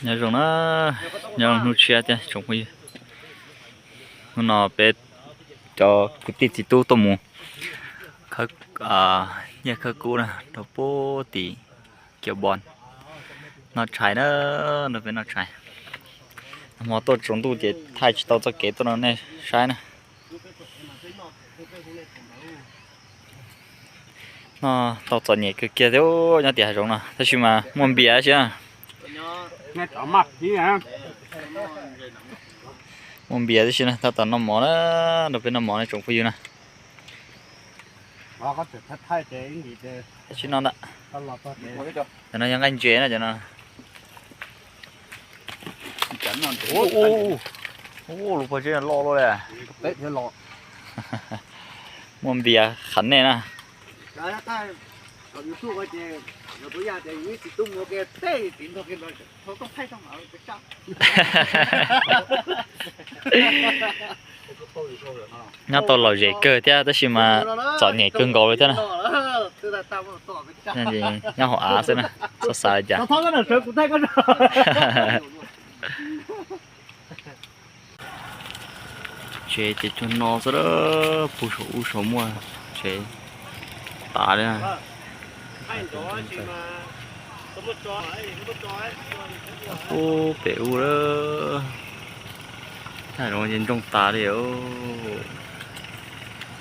Nyob zoo na, nyob zoo hnub tshiab thiab tsoom phooj ywg. Hnub no peb cov kwv tij txiv tub tuaj mus khawb, nyiaj khawb kub na rau puag tim Kiav Npos noj tshais na, nrog peb noj tshais. Nag hmo tuaj tsaus ntuj ces thaij tsis tau txoj kev tuaj no nej saib na. Noj tau txom nyem kawg kiag thiab nyob tim hav zoov no tab sis mas muaj npias thiab. Muaj npias tab sis na, tab tom noj mov na, nrog peb noj mov na tsoom phooj ywg na. Tab sis no ntag, cov no yog nqaij ntses na cov no. Lub pob zeb loj luaj li. Muaj npias qhav nej na. Nyob tau lom zem kawg thiab tab sis mas txom nyem kawg nkaus li thiab na. Nyob hauv av xwb na, txhob xav li cas. Tsev ces cuag no xwb, puag saum ub saum muaj tsev tas li. Puag pem ub lawm, thaij zoo ces nroo tas li.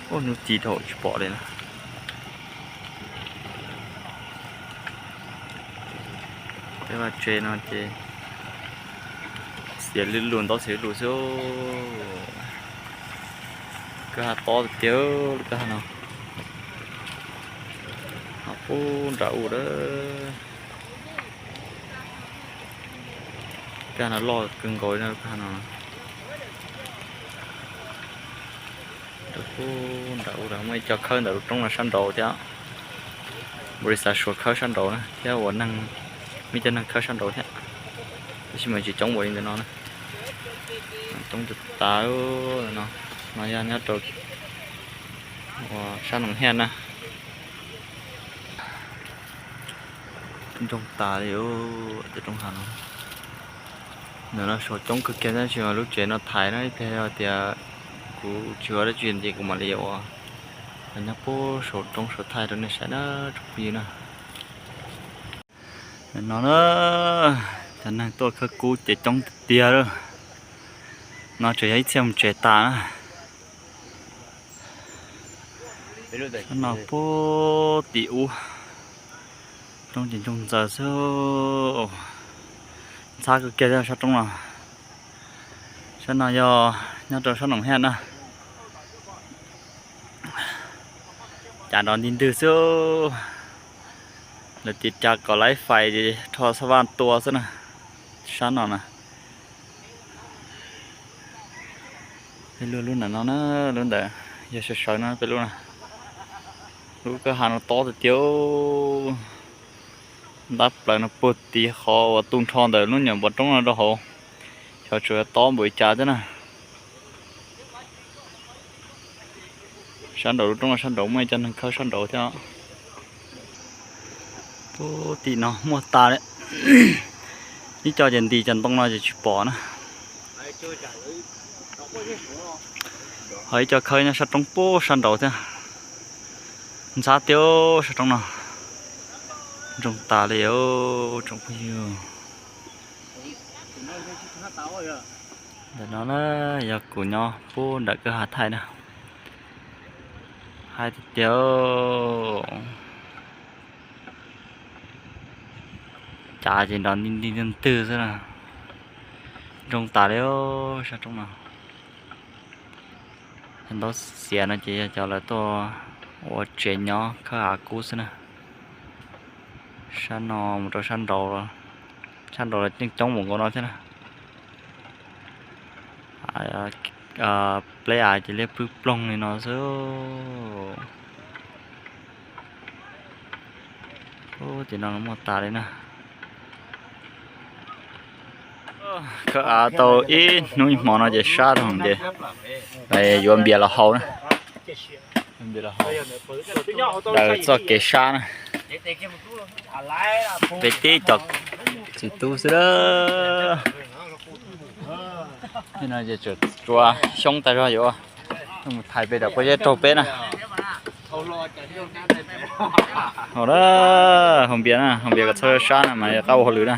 Hnub ci dhau tsis pom li na. Peb vaj tse no ces xiav lwj lug ntaub xiav lwj lug xwb. Kwj ha tob tiag tiag lub kwj ha no. Ho pub nram ub lawm. Kwj ha no loj kawg nkaus li lub kwj ha no. Rau pub nram ub lawm, muaj ib co khawb ntawm lub roob no sab nraud thiab. Npau li xav suav khawb sab nraud na thiab ua neeg, muaj ib co neeg khawb sab nraud thiab, tab sis mas tsis coob npaum li ntawm no na. Roob tas tas no, no yog nyob rau sab Noom Hiaj na. Nroo tas li tej roob hav no. Ntawm no saum coob kawg kiag tab sis mas lub tsev no thaiv na, ib pliag yog tias kuv tsis ua dab tsi ces kuv mam li ua nyob puag saum roob saum thaij rau nej saib na tsoom phooj ywg na. No na, cov neeg tuaj khawb kub ces coob tiag tiag lawm. No tseem yog ib txhia mus tsev tas na. Sab no puag tim ub, roob ces ntsoog ntxaws xwb. Ntxhab kawg kiag sab roob no. Sab no yog nyob rau sab Noom Hiaj na. Cas nrov nti ntwg xwb. Lawv tias cas kom laib fais ces rho xab vaj tua xwb na. Sab no na. Peb lub lub ntawm no na, lub ntawd yog sawv sawv no peb lub na. Lub kwj ha no tob tiag tiag. Ntab plaws no puag tid qhov uas tu nrho ntawm lub nyuam npov roob no rau hauv. Xyov tseem yuav tob npaum li cas thiab na. Sab nraud lub roob no sab nraud muaj ib co neeg khawb sab nraud thiab. Puag tim no muaj tas li. Ib co ces nti cov ntoo no ces tsis pom na. Ho ib co khawb nyob sab roob puag sab nraud thiab. Ntxhab tiag sab roob no. Ntsoog tas li tsoom phooj ywg. Ntawm no na yog kuv nyob puag nram kwj ha thaij na. Haib tiag tiag. Cav ces nrov nti nti ntwg ntwg xwb na. Ntsoog tas li sab roob no. Cov ntaub xiav no ces yog cov lawv tuaj ua tsev nyob khawb hav kub xwb na. Sab no mus rau sab nraud, sab nraud los yeej coob mus nkaus no thiab na. Pleb av ces liab pwg ploog li no xwb. Ub, tim no muaj tas li na. Khawb av tau ib hnub ib hmo no ces sab dhau ces yuav npias los haus na. Daws txoj kev sab na. Peb tib co Txiv tub xwb a. Tsuas xyoob tag zog yuav mus thaiv pem daim pob zeb raug peb na. Haus na, haus npias na, haus npias kom txhob sab na mas qab ua hauj lwm na.